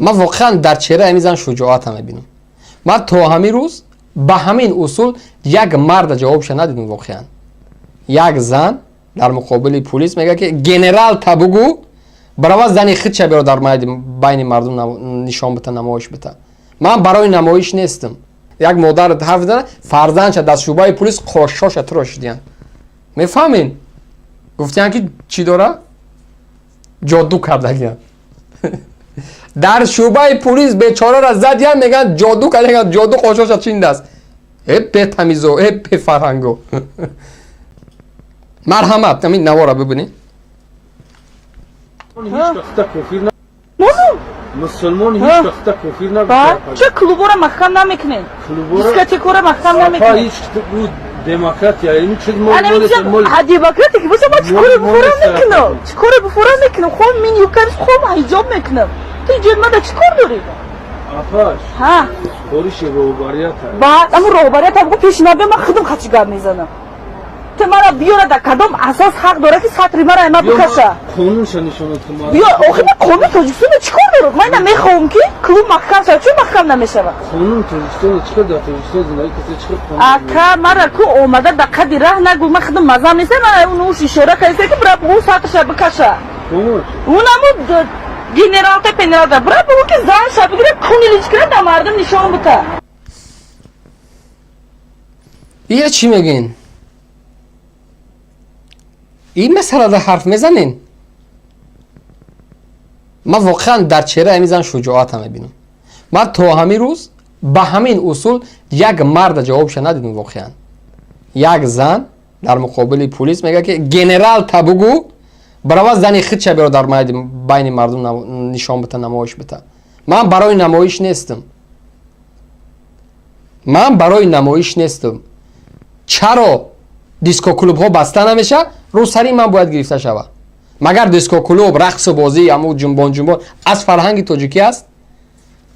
Ман воқеан дар чеҳраи ҳамин зан шуҷоата мебинам. Ман то ҳамин рӯз ба ҳамин усул як марда ҷавобша надидам. Воқеан, як зан дар муқобили пулис мегӯяд, ки генерал та бугӯ, барава зани худша биро, дар байни мардум нишон бита, намоиш бита. Ман барои намоиш нестам. Як модар ҳарф зана, фарзандша дар шӯъбаи пулис қошоша тирошидиянд. Мефаҳмин? Гуфтиянд, ки чӣ дора, ҷоду кардагиянд. Дар шӯъбаи пулис бечорара задиян, мегӯянд, ҷоду кардагиян, ҷоду қошоша чиндааст. Э, бетамизо, э, бефарҳанго! Марҳамат, ҳамин навора бибинед. Ҳеҷ вақта кофир на, мусулмон ҳеҷ вақта кофир нагуфта. Ча клубора маҳкам намекунед? Дискотекора маҳкам намекунед? Ҳеҷ демократия ин чиз. Демократия ки боша, ман чӣ коре буфурам мекунам? Чӣ коре буфурам мекунам? Хом мини юбка, хом ҳиҷоб мекунам. Ту иҷод мада чӣ кор дорӣ? Апаш. Ҳа. Кориши роҳбарият. Баъд аму роҳбарият бугу, пеши набия, ман худам хачи гап мезанам. Ту мара биёра, дар кадом асос ҳақ дора, ки сатри мара ма бикаша? Қонунша нишонат. Биё, охи, ман қонуни Тоҷикистонро чӣ кор дорам? Ман ина мехоҳам, ки клуб маҳкам шавад. Чун маҳкам намешавад? Қонун Тоҷикистон чӣ қадар, дар Тоҷикистон зиндагӣ касе чӣ қадар? Ака, мара ку омада дар қади раҳ нагӯ. Ман худам мазам неста. Ман уш ишора кардиста, ки бира бугу, сатрша бикаша. Унаму генералта, пенералта бира бугу, ки занша бигира, куни лич кира, дар мардум нишон бита. Ия чӣ мегӯен? Ин масъалада ҳарф мезанен? Ман воқеан дар чеҳраи ҳамин зан шуҷоата мебинам. Ман то ҳамин рӯз ба ҳамин усул як марда ҷавобша надидам. Воқеан, як зан дар муқобили пулис мегӯяд, ки генерал та бугӯ, барава зани худша биро, дар байни мардум нишон бита, намоиш бита. Ман барои намоиш нестам, ман барои намоиш нестам. Чаро дискоклубҳо баста намешавад? Рӯсарии ман бояд гирифта шавад. Магар дискоклуб, рақсу бозӣ, аму ҷунбон ҷунбон аз фарҳанги тоҷикӣ аст?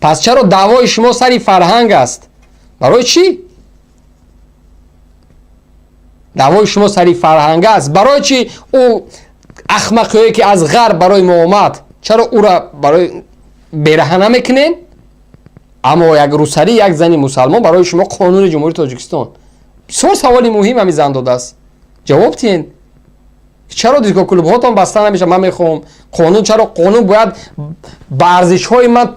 Пас чаро даъвои шумо сари фарҳанг аст? Барои чӣ даъвои шумо сари фарҳанг аст? Барои чӣ ӯ ахмақҳое, ки аз ғарб барои мо омад, чаро ӯра барои бераҳа намекунем, аммо як рӯсарӣ як зани мусалмон барои шумо қонуни Ҷумҳурии Тоҷикистон? Бисёр саволи муҳим ҳами зан додааст, ҷавоб диҳен. Чаро дискоклубҳотон баста намешавад? Ман мехоҳам қонун, чаро қонун бояд ба арзишҳои ман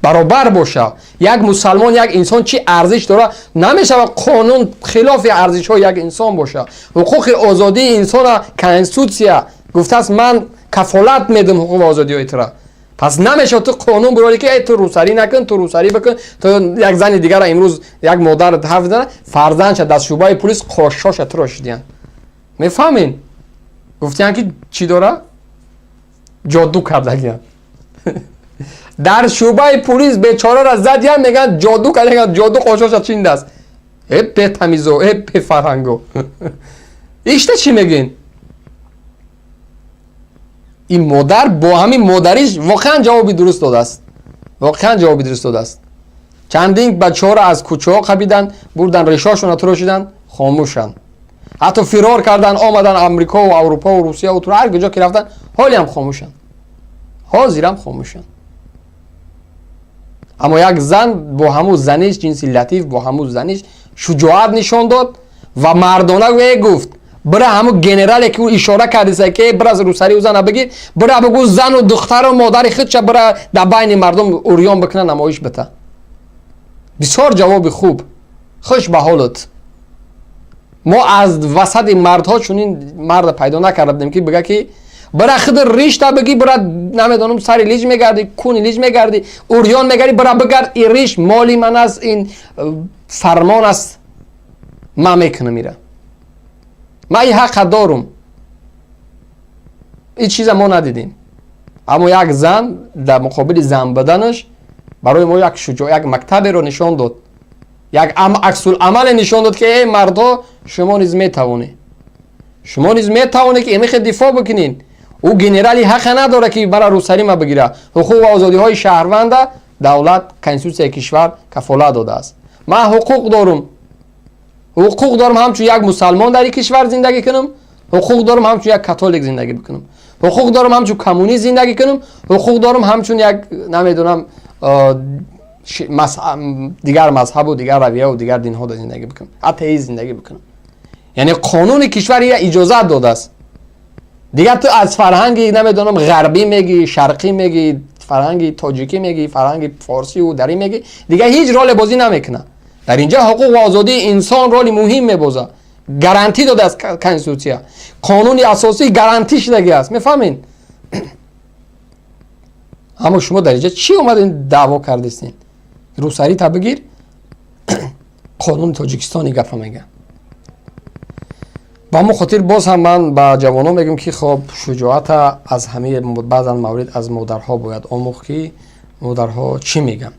баробар бошад? Як мусалмон, як инсон чӣ арзиш дорад? Намешавад қонун хилофи арзишҳои як инсон бошад. Ҳуқуқи озодии инсона конститутсия гуфтааст: ман кафолат медам ҳуқуқ ва озодиҳои тура. Пас намешавад ту қонун бурорӣ, ки эй, ту рӯсарӣ накун, ту рӯсарӣ бикун. Ту як зани дигара, имрӯз як модар ҳарф зана, фарзандша дар шӯъбаи пулис қошоша тирошидиянд. Мефаҳмин? Гуфтиянд, ки чӣ дора, ҷоду кардагиянд. Дар шӯъбаи пулис бечорара задиян, мегӯянд, ҷоду кардагиян, ҷоду қошоша чиндааст. Э, бетамизо, э, бефарҳанго! Ишта чӣ мегӯен? Ин модар бо ҳамин модариш воқеан ҷавоби дуруст додааст, воқеан ҷавоби дуруст додааст. Чандин бачаҳоро аз кӯчаҳо қабидан, бурдан, решошонро турошиданд, хомӯшанд. Ҳатто фирор кардан, омадан Амрикову Аврупову Русияву тур, ҳар куҷо ки рафтан, ҳолиам хомӯшанд, ҳозирам хомӯшанд. Аммо як зан бо ҳамун заниш, ҷинси латиф, бо ҳамун заниш шуҷоат нишон дод ва мардона гуфт: бира, ҳамун генерале, ки ӯ ишора кардиса, ки бира, рӯсари ӯ зана бигир, бира, бугӯ, зану духтару модари худша бира, дар байни мардум урён бикуна, намоиш бита. Бисёр ҷавоби хуб, хуш ба ҳолат. Мо аз васати мардҳо чунин марда пайдо накарда будем, ки бига, ки бира, худ ришта бигӣ, бира, намедонам, сари лиҷ мегардӣ, куни лиҷ мегардӣ, урён мегардӣ, бира, бигард, ин риш моли ман аст, ин фармон аст, ман мекунам ира, ман ин ҳаққа дорум. Ин чиза мо надидем. Аммо як зан дар муқобили зан буданаш барои мо як шуҷоъ, як мактаберо нишон дод, як аксуламале нишон дод, ки эй мардҳо, шумо низ метавонед, шумо низ метавонед, ки эмихе дифоъ бикунед. Ӯ генерали ҳаққа надорад, ки бара рӯсарима бигира. Ҳуқуқ ва озодиҳои шаҳрванда давлат, конститутсияи кишвар кафолат додааст. Ман ҳуқуқ дорум, ҳуқуқ дорам ҳамчун як мусалмон дар ин кишвар зиндагӣ кунам, ҳуқуқ дорам ҳамчун як католик зиндагӣ бикунам. Ҳуқуқ дорам ҳамчун коммунист зиндагӣ кунам, ҳуқуқ дорам ҳамчун як, намедонам, дигар мазҳабу дигар равияву дигар динҳо зиндагӣ бикунам, атеист зиндагӣ бикунам. Яъне қонуни кишвар ира иҷозат додааст. Дигар ту аз фарҳанги, намедонам, ғарбӣ мегӣ, шарқӣ мегӣ, фарҳанги тоҷикӣ мегӣ, фарҳанги форсиву дарӣ мегӣ, дигар ҳеҷ роле бозӣ намекунад. Дар инҷа ҳуқуқ ва озодии инсон роли муҳим мебозад. Гарантӣ додааст конститутсия, қонуни асосӣ гарантӣ шудагӣ аст, мефаҳмед? Аммо шумо дар инҷа чӣ омадем даъво кардистен? Рӯсарита бигир, қонуни Тоҷикистони гапа мегӯям. Ба ҳамон хотир боз ҳам ман ба ҷавонон мегӯям, ки хоб, шуҷоата аз ҳамаи баъзан маврид аз модарҳо бояд омӯхт, ки модарҳо чӣ мегӯянд.